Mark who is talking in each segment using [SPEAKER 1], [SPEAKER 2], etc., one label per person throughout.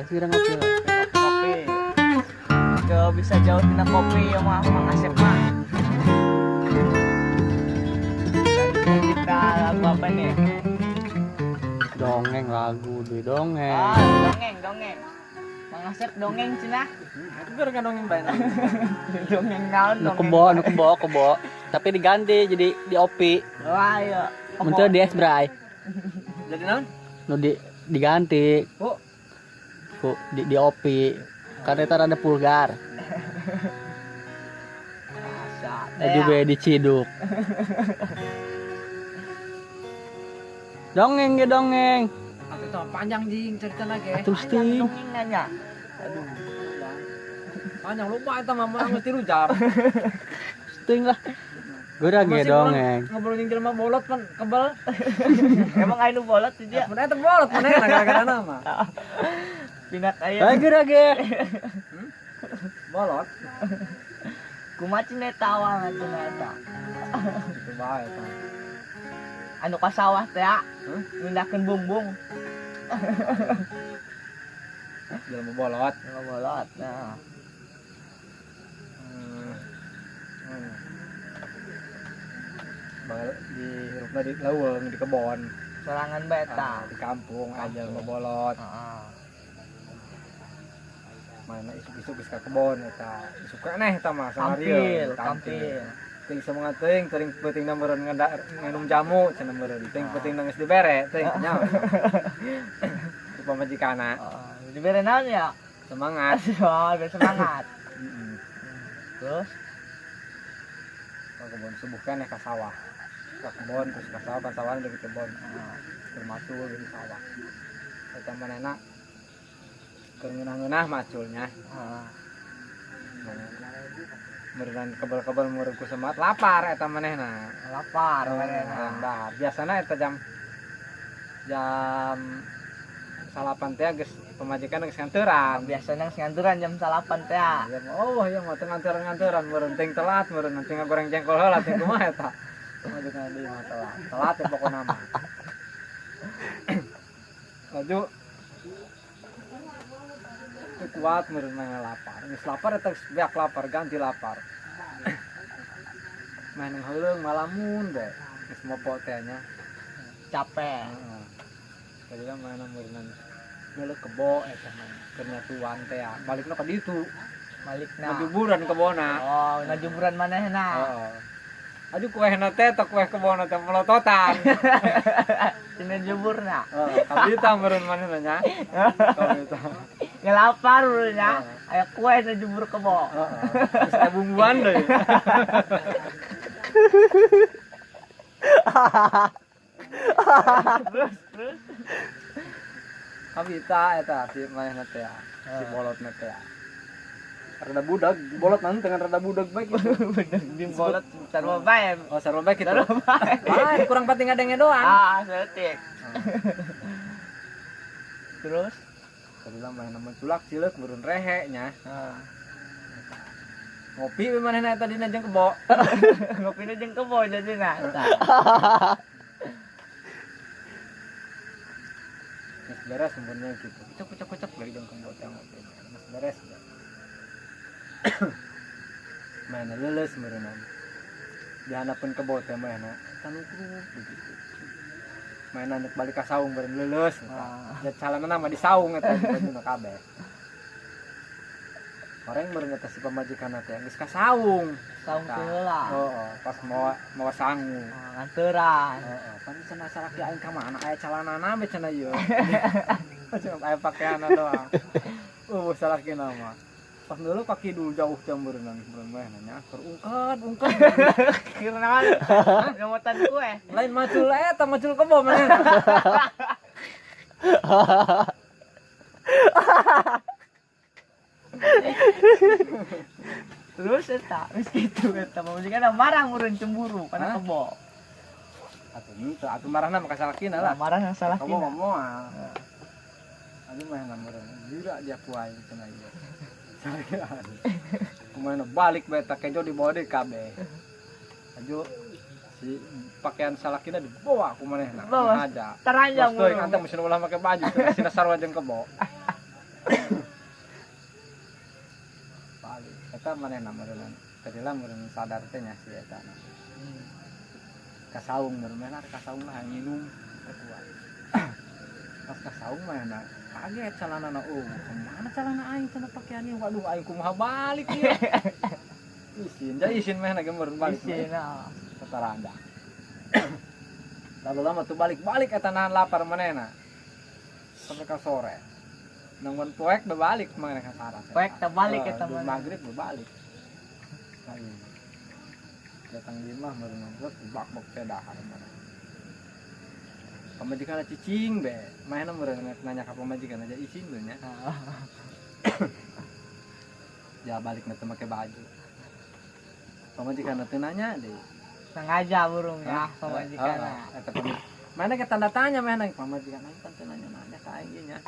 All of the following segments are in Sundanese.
[SPEAKER 1] Geura ngopi lah.
[SPEAKER 2] Kopi. Ke bisa jauh tina kopi ya mah Mang Asep mah. Kita lagu apa nih?
[SPEAKER 1] Dongeng lagu di dongeng.
[SPEAKER 2] Ah, dongeng, dongeng. Mang Asep dongeng cenah.
[SPEAKER 3] Geura kan dongeng bae.
[SPEAKER 2] Dongeng naon
[SPEAKER 1] Nu
[SPEAKER 2] dongeng?
[SPEAKER 1] Kebo, nu kebo, kebo. Tapi diganti jadi di opi.
[SPEAKER 2] Wah, iya.
[SPEAKER 1] Mun teu di es bray.
[SPEAKER 3] Jadi naon?
[SPEAKER 1] Nu di diganti
[SPEAKER 3] Bu,
[SPEAKER 1] ku di opi. Karena eta rada vulgar.
[SPEAKER 2] Asa.
[SPEAKER 1] Juga diciduk. Dongeng ge dongeng.
[SPEAKER 3] Atuh tah panjang jing cerita lagi.
[SPEAKER 1] Atuh teuing.
[SPEAKER 2] Dongeng nanya.
[SPEAKER 3] Aduh. Panjang lupa eta mah moal geus 3 jam.
[SPEAKER 1] Teuing lah. Geura ge
[SPEAKER 3] Masih
[SPEAKER 1] dongeng.
[SPEAKER 3] Ngobrol jeung jelema bolot pan kebel.
[SPEAKER 2] Emang aya nu bolot di dia?
[SPEAKER 3] Mun eta bolot manehna gara-gara nama.
[SPEAKER 2] Pinak aya.
[SPEAKER 1] Hayu geura ge.
[SPEAKER 3] Bolot.
[SPEAKER 2] Kumaha cenah eta awalna cenah eta?
[SPEAKER 3] Itu bae eta.
[SPEAKER 2] Anu ka sawah teh
[SPEAKER 3] Hah?
[SPEAKER 2] Mindahkeun bumbung.
[SPEAKER 3] Jelema bolot.
[SPEAKER 2] Jelema bolot. Nah.
[SPEAKER 3] Bal di hirupna di leuweung di kebon.
[SPEAKER 2] Sorangan bae eta.
[SPEAKER 3] Ah, di kampung aja jelema bolot.
[SPEAKER 2] Heeh.
[SPEAKER 3] Mana isuk-isuk geus ka kebon eta. Isuk keneh eta mah
[SPEAKER 2] Tampil,
[SPEAKER 3] sangarieun,
[SPEAKER 2] tampil.
[SPEAKER 3] Ting semangat teuing, teuing peutingna meureun nganum jamu cenah meureun. Ting peutingna geus dibere teuing nya. Ku pamajikanna.
[SPEAKER 2] Heeh, dibere naon ya?
[SPEAKER 3] Semangat.
[SPEAKER 2] Oh, biar semangat.
[SPEAKER 3] Heeh.
[SPEAKER 2] Terus
[SPEAKER 3] Ka kebon subuh keneh ka sawah. Ka kebon terus ka sawah, ka sawah dari kebon. Keur macul di sawah. Eta manehna keur ngeunah-ngeunah maculnya.
[SPEAKER 2] Heeh.
[SPEAKER 3] Meureun kebel-kebel meureun ku semangat lapar eta manehna.
[SPEAKER 2] Lapar manehna.
[SPEAKER 3] Hayang dahar. Biasana eta jam 9 teh geus pamajikan geus nganteuran.
[SPEAKER 2] Biasana geus nganturan jam 9 teh.
[SPEAKER 3] Ya, oh ya mah teu nganturan-nganturan meureun ting telat meureun nanti ngagoreng jengkol heula teh kumaha eta. Pamajikan deui mah telat. Telat ya pokona mah. Laju teu kuat meureun mah lapar. Geus lapar eta geus beak lapar ganti lapar. Main heuleung malamun bae. Geus mopo teh nya.
[SPEAKER 2] Capek.
[SPEAKER 3] Heeh. Tadi mah mana meureun ngeuleuh kebo eta mah keur nyatuan teh ya. Balikna ka ditu.
[SPEAKER 2] Balikna.
[SPEAKER 3] Ngajuburan kebona.
[SPEAKER 2] Oh, ngajuburan manehna.
[SPEAKER 3] Heeh. Aduh kuehna teh teh kueh kebona teh melototan.
[SPEAKER 2] Cenah juburna.
[SPEAKER 3] Heeh, kabita meureun manehna nya. Kabita.
[SPEAKER 2] Ngelapar meureun nya.
[SPEAKER 3] Heeh.
[SPEAKER 2] Aya kue na jubur kebo.
[SPEAKER 3] Heeh. Terus aya bumbuan deui.
[SPEAKER 2] Terus, terus.
[SPEAKER 3] Kabita eta si manehna teh ya. Si bolotna teh ya. Rada budak, bolot nanti dengan rada budak bae gitu.
[SPEAKER 2] Budak di bolot sarua bae.
[SPEAKER 3] Oh, sarua bae gitu.
[SPEAKER 2] Sarua bae.
[SPEAKER 3] Lain kurang penting ngadenge doang.
[SPEAKER 2] Ah, saeutik. Terus
[SPEAKER 3] Tadi lah main nama culak cileuk meureun rehe nya.
[SPEAKER 2] Heeh.
[SPEAKER 3] Ngopi we manehna eta dina jeung kebo.
[SPEAKER 2] Ngopina jeung kebo jadina.
[SPEAKER 3] Geus beres sebenarnya gitu. Kucek kucek kucek lagi jeung kebo teh ngopi. Geus beres. Mana leuleus meureunna. Di handapeun kebo teh manehna tanukruk begitu. Mainan nek balik ka saung meureun leuleus eta.
[SPEAKER 2] Ah.
[SPEAKER 3] Ja calanana mah di saung eta bajuna kabeh. Orang meureun eta si pamajikanna teh geus ka saung.
[SPEAKER 2] Saung
[SPEAKER 3] Tah.
[SPEAKER 2] teh heula.
[SPEAKER 3] Heeh, pas mawa sangu.
[SPEAKER 2] Oh, nganturan.
[SPEAKER 3] Heeh, pan cenah salaki aing ka mana aya calanana we cenah ieu. Cenah aya pakeanna doang. Salakina mah. Pas dulu kaki dulu jauh teh meureun nangis meureun mah nanya keur ungkeun ungkeun.
[SPEAKER 2] Keur naon? Nyomotan kue.
[SPEAKER 3] Lain macul eta macul kebo manehna.
[SPEAKER 2] Terus eta geus kitu eta pamajikan marah meureun cemburu kana
[SPEAKER 3] Hah?
[SPEAKER 2] kebo.
[SPEAKER 3] Atuh henteu atuh marahna mah ka salakina lah.
[SPEAKER 2] Marah nang salakina.
[SPEAKER 3] Kebo mah moal. Aduh manehna meureun gila dia ku aing cenah ieu. Kumaha balik bae ta kejo dibawa deui kabeh. Aju si pakaian salakina dibawa ku manehna.
[SPEAKER 2] Bawa.
[SPEAKER 3] Aja.
[SPEAKER 2] Teranjang
[SPEAKER 3] Terus teuing
[SPEAKER 2] meureun.
[SPEAKER 3] anteng mesin ulah make baju, cenah sina sarua jeung kebo. Eta manehna meureun tadi lah meureun sadar teh nya si eta na. Ka saung meureun mana ka saung lah nginum teu kuat. Pas ka saung manehna kaget celanana, oh kemana celana aing cenah pakaiannya, waduh aing kumaha balik ieu. Isin, jadi isin manehna ge meureun balik.
[SPEAKER 2] Isin ah.
[SPEAKER 3] Tetaranda. Lalu lama tuh balik-balik eta nahan lapar manehna. Sampai ke sore. Nungguan poek berbalik manehna ka saras.
[SPEAKER 2] Poek teh balik eta
[SPEAKER 3] manehna.
[SPEAKER 2] Manehna.
[SPEAKER 3] Maghrib berbalik. Nah, ini. Datang di mah baru nongkrong bak-bak teh dahar manehna. Pamajikan cicing be. Manehna meureun nanya ka pamajikan aja isin be nya. Ya balik na teu make baju. Pamajikan teh nanya deui.
[SPEAKER 2] Sengaja burung ya pamajikan.
[SPEAKER 3] Eta mana ke tanda tanya mana pamajikan aing kan teu nanya-nanya ka aing ge nya.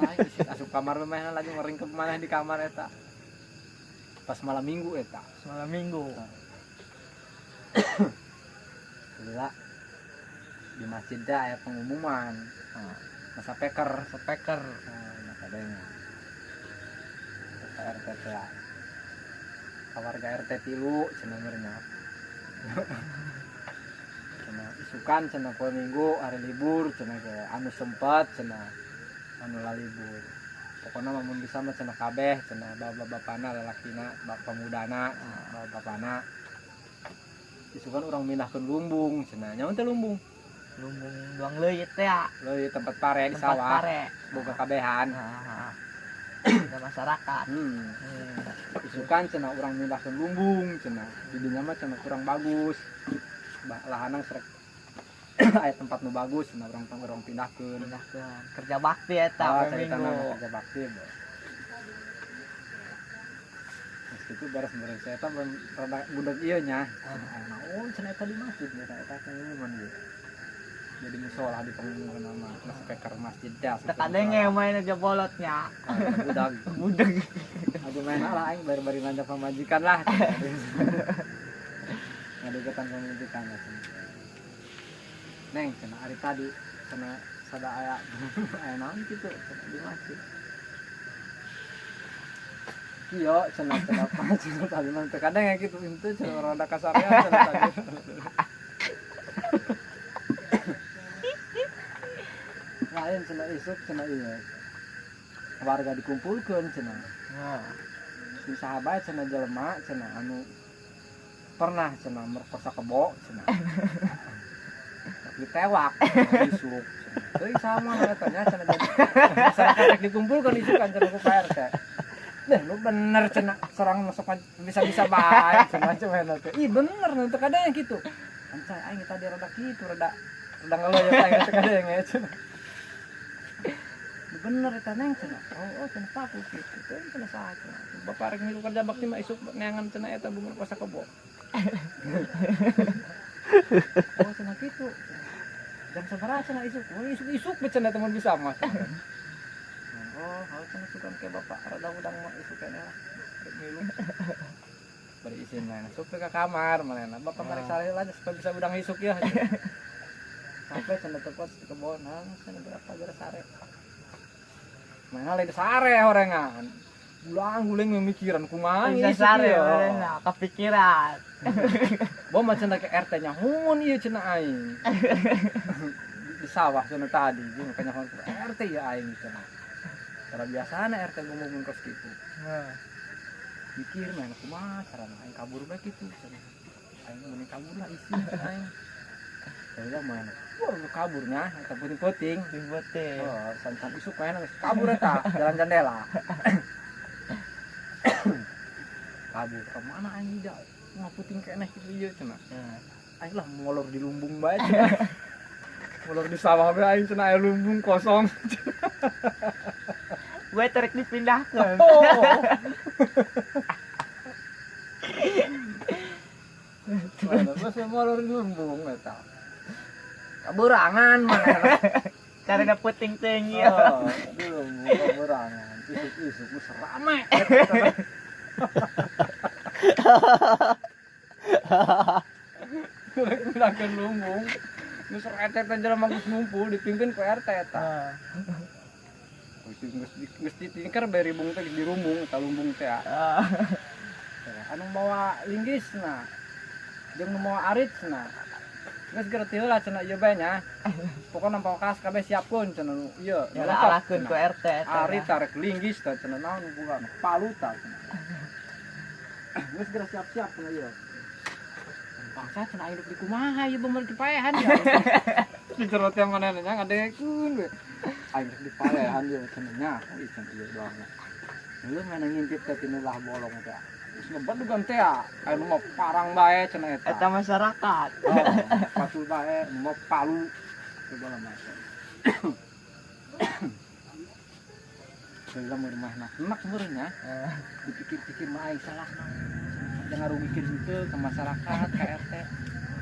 [SPEAKER 3] Aing isi asup kamar manehna lagi ngeringkep maneh di kamar eta. Pas malam minggu eta.
[SPEAKER 2] Malam minggu.
[SPEAKER 3] Gila. Di masjid dah aya pengumuman. Masa peker,
[SPEAKER 2] Speaker.
[SPEAKER 3] Nah, adanya. RT teh. Warga RT 3 cenah meureun. Cenah isukan cenah poe Minggu hari libur cenah ge anu sempat cenah anu lalibur. Pokona mah mun bisa mah cenah kabeh cenah bapak-bapana lalakina, pamudana, bapak-bapana. Isukan urang mindahkeun lumbung cenah. Nyaun teh lumbung?
[SPEAKER 2] Lumbung duang leuit teh ya.
[SPEAKER 3] Leuit tempat pare di
[SPEAKER 2] Tempat
[SPEAKER 3] sawah.
[SPEAKER 2] pare.
[SPEAKER 3] Boga kabehan.
[SPEAKER 2] Nah, ada masyarakat.
[SPEAKER 3] Isukan cenah urang mindahkeun lumbung cenah. Di dinya mah cenah kurang bagus. Lahanna srek aya tempat nu bagus cenah urang pindahkeun.
[SPEAKER 2] Pindahkeun. Kerja bakti eta
[SPEAKER 3] Oh,
[SPEAKER 2] poe
[SPEAKER 3] caritana
[SPEAKER 2] Minggu.
[SPEAKER 3] mah kerja bakti. Bro. Terus itu beres beres saya eta rada budak ieu nya. Aya naon cenah eta di masjid nya eta pengumuman ieu. Jadi musola di pengumuman nama speaker masjid dah.
[SPEAKER 2] Teu kadenge main aja bolotnya.
[SPEAKER 3] Budak.
[SPEAKER 2] Budeg.
[SPEAKER 3] Aduh main lah aing bari-bari nanya pamajikan lah. Ngadegetan pamajikan lah. Neng cenah ari tadi cenah sada aya aya naon kitu cenah di masjid. Kieu cenah cenah apa cenah tadi mah teu kadang ya kitu itu cenah rada kasarean cenah tadi. Lain cenah isuk cenah ieu. Warga dikumpulkeun cenah.
[SPEAKER 2] Nah,
[SPEAKER 3] Si sahabat cenah jelema cenah anu pernah cenah merkosa kebo cenah. Ditewak isuk. Teuing sama eta nya cenah jadi masyarakat rek dikumpulkeun isukan cenah ku Pak RT. Deh lu bener cenah serang masuk bisa-bisa bae cenah cenah teh. Ih bener nu teu kadang kitu. Ancai aing tadi rada kitu rada rada ngeluh ya aing teu kadang ya cenah. Bener eta neng cenah. Oh, oh cenah paku kitu. Teuing cenah saha cenah. Bapak rek milu kerja bakti mah isuk neangan cenah eta bungur kosa kebo. Oh cenah kitu. Jam sabaraha cenah isuk? Oh isuk-isuk be cenah teman bisa mah. Oh, hal cenah sukan ke bapak rada udang mah isuk keneh lah. Rek milu. Bari isin mana asup ke kamar manehna. Bapak marek saleh lah supaya bisa udang isuk ya. Sampai cenah tepat di kebon, nah cenah berapa gara sare. Mana lain sare horengan. Ulang guling memikiran kumaha
[SPEAKER 2] bisa
[SPEAKER 3] isuk
[SPEAKER 2] sare
[SPEAKER 3] ieu.
[SPEAKER 2] manehna kepikiran.
[SPEAKER 3] Bo mah cenah ke RT nya hungun ieu cenah aing. Di sawah cenah tadi, jeung makanya ku RT ya aing cenah. Cara biasana RT ngomongin kos kitu.
[SPEAKER 2] Nah,
[SPEAKER 3] Mikir main kumaha carana aing kabur bae kitu cenah. Aing mending kabur lah isi cenah aing. Jadi main. Wah, lu kaburnya eta puting-puting.
[SPEAKER 2] Puting-puting.
[SPEAKER 3] Oh, santan isuk main geus kabur eta jalan jendela. Kabur ke mana aing tidak? Wah, puting keneh kitu ieu cenah. Aing lah molor di lumbung bae cenah. Molor di sawah bae aing cenah aya lumbung kosong.
[SPEAKER 2] Gue terek dipindahkeun.
[SPEAKER 3] Oh. Mana geus molor di lumbung eta. Kaburangan mana.
[SPEAKER 2] Karena puting teuing ieu.
[SPEAKER 3] Oh, di lumbung kaburangan. Isuk-isuk geus rame. Rek mindahkeun lumbung. Geus RT teh jelema geus ngumpul dipimpin ku RT eta. Geus ditingker bae ribung teh dirumung eta lumbung teh. Anu mawa linggisna jeung nu mawa arit cenah. Geus gerti heula cenah ieu bae nya. Pokona pangkas kabeh siapkeun cenah nu ieu.
[SPEAKER 2] Ya alakeun ku RT eta.
[SPEAKER 3] Arit tarik linggis tah cenah naon hubungan palu tah cenah. Geus geura siap-siap cenah ieu. Bangsa cenah aing di kumaha ieu bemer dipaehan ya. Dicerot yang manehna nya ngadengekeun we. Aing rek dipaehan ieu cenah nya. Ih cenah ieu doang. Heueuh mana ngintip teh tinu lah bolong teh. Geus ngebedugan teh anu mah parang bae cenah eta.
[SPEAKER 2] Eta masyarakat.
[SPEAKER 3] Oh, patul bae nu mah palu. Coba lah mas. Heula mun mah enak meureun nya. Dipikir-pikir mah aing salah naon. Jangan ngarugikeun henteu ka masyarakat, ka RT.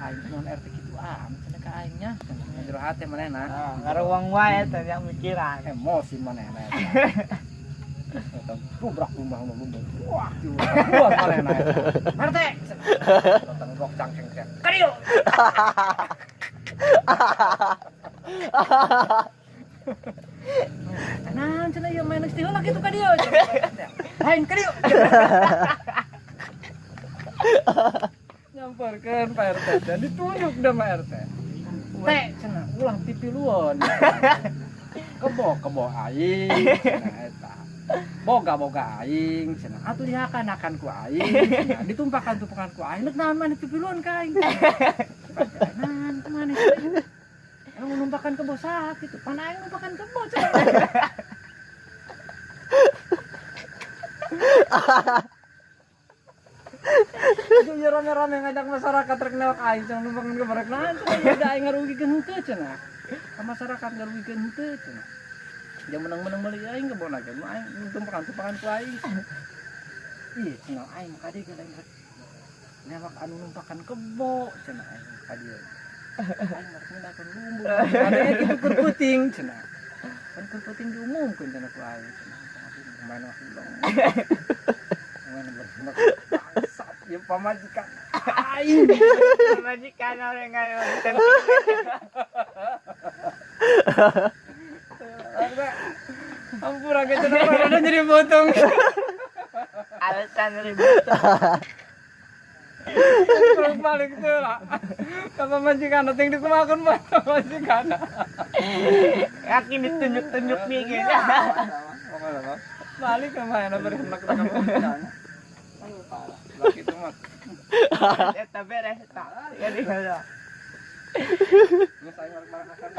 [SPEAKER 3] Aing non RT kitu ah, cenah ka aing nya. Cenah jero hate manehna.
[SPEAKER 2] Ngaruang wae eta yang mikiran.
[SPEAKER 3] Emosi manehna eta. Eta rubrak lumbah lumbah. Wah, keluar manehna eta. RT. Datang rok cangkeng teh. Ka dieu. Naon cenah ieu main geus heula kitu ka dieu. Lain ka dieu. Nyamperkeun Pak RT dan ditunjuk dah Pak RT. Teh cenah ulah pipiluan. Kebo-kebo aing cenah eta. Boga-boga aing cenah atuh dihakan-hakan ku aing cenah ditumpakan-tumpakan ku aing rek naon maneh pipiluan ka aing. Naon maneh emang numpakan kebo saha kitu pan aing numpakan kebo cenah. Ieu rame-rame ngajak masyarakat rek newak aing cenah numpakan kebo rek naon cenah ieu da aing ngarugikeun henteu cenah. Ka masyarakat ngarugikeun henteu cenah. Dia menang-menang meuli aing kebona ge aing tumpakan-tumpakan ku aing. Ih cenah aing ka dieu aing rek newak anu numpakan kebo cenah aing ka dieu. Aing rek ngedakeun lumbung. Adanya kitu keur peuting cenah. Pan keur peuting diumumkeun cenah ku aing cenah. Main mah dong. Main bener. Bangsat ieu pamajikan aing.
[SPEAKER 2] Pamajikan orang ngayo.
[SPEAKER 3] Ampura ge cenah rada jadi potong.
[SPEAKER 2] Alasan ribut.
[SPEAKER 3] Terus balik tuh lah. Ka pamajikan ting dikumakeun pamajikan.
[SPEAKER 2] Kaki ditunjuk-tunjuk nih gitu.
[SPEAKER 3] Balik ke mana berhenak ka pamajikan. Aduh parah. Laki itu mah.
[SPEAKER 2] Eta beres eta. Jadi heula.
[SPEAKER 3] Geus aing marek-marek.